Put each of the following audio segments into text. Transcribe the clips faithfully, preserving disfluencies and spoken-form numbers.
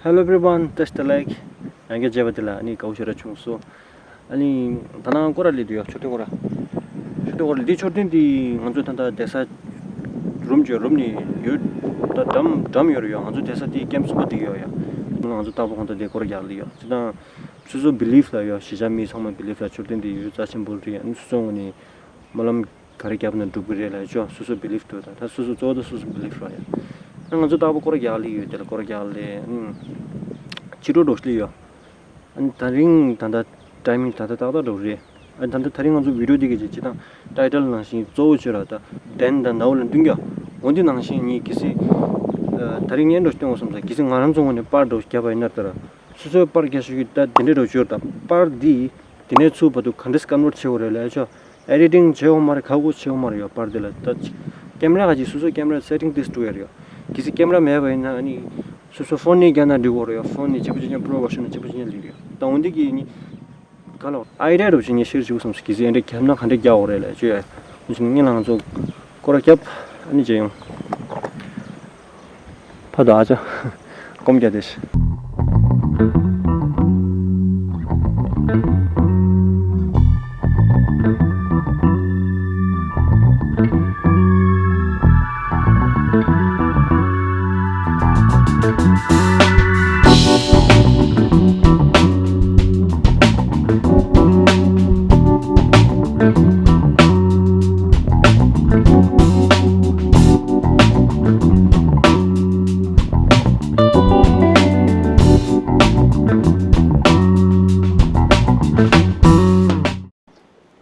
Hello everyone, touch the like. ཡང་བསྐྱར་མཇལ་བ་དེ་ལ་ཨ་ནི་དགའ་བོ་ཞེ་དྲག་བྱུང་སོང་། ཨ་ནི་ད་ནང་སྐོར་ར་ལས་དུ་ཡོད་མཆོད་རྟེན་སྐོར་ར། མཆོད་རྟེན་སྐོར་ར་འདི་མཆོད་རྟེན་འདི་ང་ཚོ་ད་ལྟ་བསྡད་ས་རུམ་བརྗོད་རུམ་ནི་ཡོད། ད་འགྲམ་འགྲམ་ཡོད་རེད་ཡོད། ང་ཚོ་བསྡད་ས་དེ་ཀེམ་གསུམ་པ་འདི་ཡོད་ཡ། ང་ཚོ་ལྟ་བུ་གང་ལྟར་དེ་སྐོར་ར་རྒྱག་ལི་ཡོད། སྤྱིར་བཏང་སོ་སོ་བི་ལིབ་ལ་ཡོད། གཞིས་ཆགས་མི་ཚང་མ་བི་ལིབ་ལ་མཆོད་རྟེན་འདི་ཡོད་རྩ་ཆེན་པོ་རེད། ཨ་ནི་སོ་སོ་ངོས་ནས་སྨོན་ལམ་ག་རེ་བརྒྱབ་ན་འགྲུབ་ཀྱི་རེད་ལབ་ཆོག་སོ་སོ་བི་ལིབ་འདུག་ད་ད་སོ་སོ་གཙོ་བོ་ད་སོ་སོ་བི་ལིབ་ར་ཡ། ཨ་ང་ཚོ་ལྟ་བུ་སྐོར་ར་རྒྱག་ལི་ཡོད། དེ་ལ་སྐོར་ར་རྒྱག་ལི། ཨ་ཕྱི་དྲོ་འགྲོ་ལི་ཡོད། ཨ་ནི་ད་རིང་ད་ལྟ་ཊའི་མིང་ད་ལྟ་ཏག་ཏག་འགྲོ་རེད། ཨ་ནི་ད་ལྟ་ད་རིང་ང་ཚོ་བི་ཌིའོ་འདི་གི་ཅིག་ཅིག་དང་ཊའི་ཊལ་ནང་བཞིན་གཙོ་བོ་བྱོས་ར། ད་དན་དང་ནའུ་ལ་མདུན་རྒྱག་འོ་འདི་ནང་བཞིན་ངས་གལ་སྲིད་ད་རིང་ངས་འགྲོ་སྟོན་འོ་བསམ་ས་གལ་སྲིད་ང་རང་ཚོ་ངོས་ནས་པར་འགྲོ་བརྒྱབ་པ་ཡིན་ན་ད་ར་སོ་སོའི་པར་རྒྱག་ཤོག་གི་ད་དེ་འདྲས་འགྲོ་བྱོས་ར། ད་པར་འདི་དེ་ནས་ཚུར་བར་དུ་ག་འདྲས་ཀོན་ཝར་བྱེད་དགོས་རེད་ལབ་ཆོག་ཨེ་ཌི་ཊིང་བྱེད་དགོས་མ་རེད། ག་གོ་བྱེད་དགོས་མ་རེད་ཡོད། པར་དེ་ལ་ད་ཀེམ་ར་ག་ཅིག་སོ་སོ་ཀེམ་ར་སེ་ཊིང་དེ་སུ་ཡོད་རེད་ཡོད། གལ་སྲིད་ཀེམ་ར་མེད་པ་ཡིན་ན་ཨ་ནི་སོ་སོ་ཕོན་ནས་རྒྱག་ན་འགྲིག་གོ་རེད་ཡོད། ཕོན་ནས་བྱེད་པོ་བྱེད་ཀྱང་པྲོ་ཝར་ཤོན་ནས་བྱེད་པོ་བྱེད་ཀྱང་ལེགས་རེད་ཡོད། ད་འོན་ཏེ་གི་ནི་ག་ལ་ཨའི་ཌི་ཡ་འདྲ་བོ་ཞིག་ངས་ཤེར་བྱེད་དགོས་བསམ་སོང་། གལ་སྲིད་ཨེ་འདྲ་ཁྱབ་ན་ག་འདྲ་རྒྱག་དགོས་རེད་ལབ་ཆོག་ཡ། འོན་ཀྱང་ངས་ལ་ང་ཚོ་སྐོར་ར་རྒྱབ་ཨ་ནི་མཇལ་ཡོང་། ཕ་དོ་ཨ་ཅག་སྐོམ་རྒྱག་དེ་ཤི།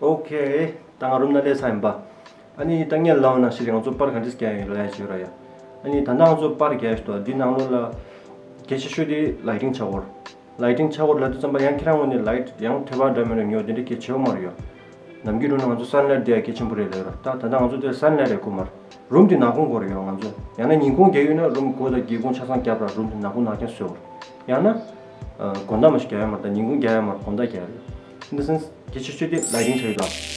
ཨོ་ཁེ། ད་ང་རུམ་ནང་སླེབས་ཚར་ཡིན་པ། ཨ་ནི་ད་ངས་ལབ་པ་ནང་བཞིན་རེད། ང་ཚོ་པར་ག་འདྲས་རྒྱག་ཡིན་ལབ་ཡ་ཅིག་ཡོད་ར་ཡ། ཨ་ནི་ད་ལྟ་ང་ཚོ་པར་རྒྱག་ཡ་ཞིག་འདུག་འདི་ནང་ལོགས་ལ་གལ་ཆེ་ཤོས་དེ་ལའི་ཊིང་ཆགས་ཡོད་རེད། ལའི་ཊིང་ཆགས་ཡོད་རེད་ལབ་དུས་ཙམ་པ་ཡང་ཁྱེད་རང་ངོས་ནས་ལའིཊ་ཡང་ཐོད་པ་འདྲ་མི་འདྲ་ཉོ་དེ་འདྲ་གལ་ཆེ་བོ་མ་རེད་ཡ། ནམ་རྒྱུན་འགྲོ་ན་ང་ཚོ་སན་ལའིཊ་དེ་ཡ་གལ་ཆེན་པོ་རེད་ལབ་ཡོད་ར། ད་ད་ལྟ་ང་ཚོ་དེ་སན་ལའིཊ་རེད་ཁུག་མ་རེད། རུམ་དེ་ནག་ཁུང་དགོས་རེད་ཡ་ང་ཚོ། ཡང་ན་ཉིན་གུང་རྒྱག་ཡོད་ན་རུམ་སྒོ་དང་སྒེའུ་ཁུང་ཆ་ཚང་བརྒྱབ་ར་རུམ་དེ་ནག་ཁུང་ནག་རྐྱང་བཟོས་ཡོད་རེད། ཡང་ན། ཨ། དགོང་དག་མ་ཞིག་རྒྱག་ཡ་མ་རེད། ད་ཉིན་གུང་རྒྱག་ཡ་མ་རེད། དགོང་དག་རྒྱག་ཡ་རེད། འདི་སེམས་གལ་ཆེ་ཤོས་དེ་ལའི་ཊིང་ཆགས་ཡོད་ད།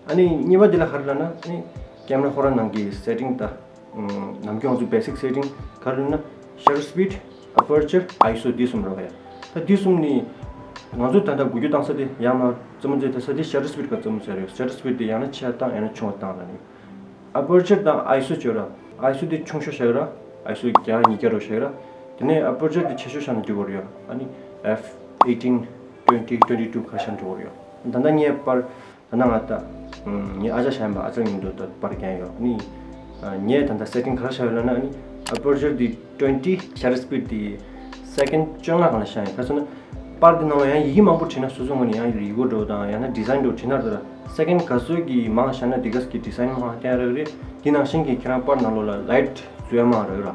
ཨ་ནི་གཉིས་པ་འདི་ལ་ག་རེ་ལབ་ན་ཨ་ནི་ཀེམ་ར་ཁོ་རང་ནང་གི་སེ་ཊིང་ད། ནམ་རྒྱུན་ང་ཚོ་བེ་སིག་སེ་ཊིང་ག་རེ་ལབ་ན་ཤ་ཊར་སི་པིཌ། ཨ་པར་ཅར། ཨའི་ཨེས་ཨོ་འདི་གསུམ་རེད་པ་ཡ། ད་འདི་གསུམ་ནི་ང་ཚོ་ད་ལྟ་འགུལ་སྐྱོད་བཏང་ས་དེ་ཡར་མར་རྩེད་མོ་རྩེ་ས་དེ་ཤ་ཊར་སི་པིཌ་ག་རྩེད་མོ་རྩེ་རེད། ཤ་ཊར་སི་པིཌ་དེ་ཡང་ན་ཆེ་བ་བཏང་ཡང་ན་ཆུང་བ་བཏང་ལ་ནི། ཨ་པར་ཅར་དང་ཨའི་ཨེས་ཨོ་བྱོས་ར། ཨའི་ཨེས་ཨོ་དེ་ཆུང་ཤོས་བཞག་ར། ཨའི་ཨེས་ཨོ་བརྒྱ་ཉིས་བརྒྱ་རོ་བཞག་ར། དེ་ནས་ཨ་པར་ཅར་དེ་ཆེ་ཤོས་བཞག་ན་འགྲིག་གི་རེད་ཡ། ཨ་ནི་ཨེཕ་ཨེ་ཊིན། ཊུ་ཝེན་ཊི། ཊུ་ཝེན་ཊི་ཊུ་ག་བཞག་ན་འགྲིག་གི་རེད་ཡ། ད་ལྟ་ངས་པར་ད་ནང་ང་ད་ངའི་ཨ་ཅག་བཞག་ཡིན་པ། ཨ་ཅག་ཡིན་འདུག་ད་པར་རྒྱག་ཡོད། ཨ་ནི་ངས་ད་ལྟ་སེ་ཊིང་ག་རེ་བཞག་ཡོད་ལབ་ན་ཨ་ནི་ཨ་པར་ཅར་དེ་ཊུ་ཝེན་ཊི། ཤ་ཊར་སི་པིཌ་དེ་སེ་ཀེན་བཅོ་ལྔ་སྒང་ལ་བཞག་ཡིན། ག་རེ་ཟེར་ན། པར་དེ་ནང་ལ་ཡང་ཡི་གེ་མང་པོ་བྲིས་ན་སོ་སོ་ངོས་ནས་ཡང་ཡི་གེ་འགྲོ་དང་ཡང་ན་ཌི་ཛའིན་འགྲོ་བྲིས་ན་རེད། སེ་ཀེན་ག་ཚོད་ཀྱི་མང་བཞག་ན་དེ་ག་ཚོད་ཀྱི་ཌི་ཛའིན་མང་བསྟན་རག་རེད། དེ་ནང་བཞིན་གྱི་ཁྱེད་རང་པར་ནང་ལོགས་ལ་ལའིཊ་འཛུལ་ཡ་མང་རེད་ར།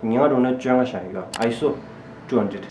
ཉིན་ལྔ་འགྲོ་ན་བཅོ་ལྔ་བཞག་ཡོད། ཨའི་ཨེས་ཨོ་ཊུ་ཧན་ཌེཌ།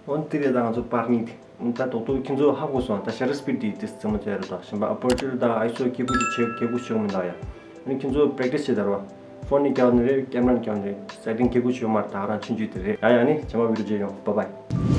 འོན་ཏེ་རེད། ད་ང་ཚོ་པར་རྙིང་དེ་ད་རྡོག་རྡོག་ཁྱེད་ཚོ་ཧ་གོ་སོང་། ད་ཤ་ཊར་སི་པིཌ་དེ་དེ་རྩེད་མོ་རྩེ་རེད་དོ། གཞན་པ་ཨ་པར་ཅར་ད་ཨའི་ཨེས་ཨོ་གི་ཀུ་ཅི་བྱེད་གེ་ཀུ་བྱེད་མི་འདུག་ཡ། ཨ་ནི་ཁྱེད་ཚོ་པེ་རེག་ཊི་སི་བྱེད་དར་བ། ཕོན་ནས་རྒྱག་ནི་རེད། ཀེམ་ར་ནས་རྒྱག་ནི་རེད། སེ་ཊིང་གེ་ཀུ་བྱེད་མ་རེད། ད་རང་ཆུང་ཆུང་དེ་རེད། ཡ་ཡ། ཨ་ནི་རྗེས་མ་བི་ཌིའོ་མཇལ་ཡོང་། བཱའི་བཱའི།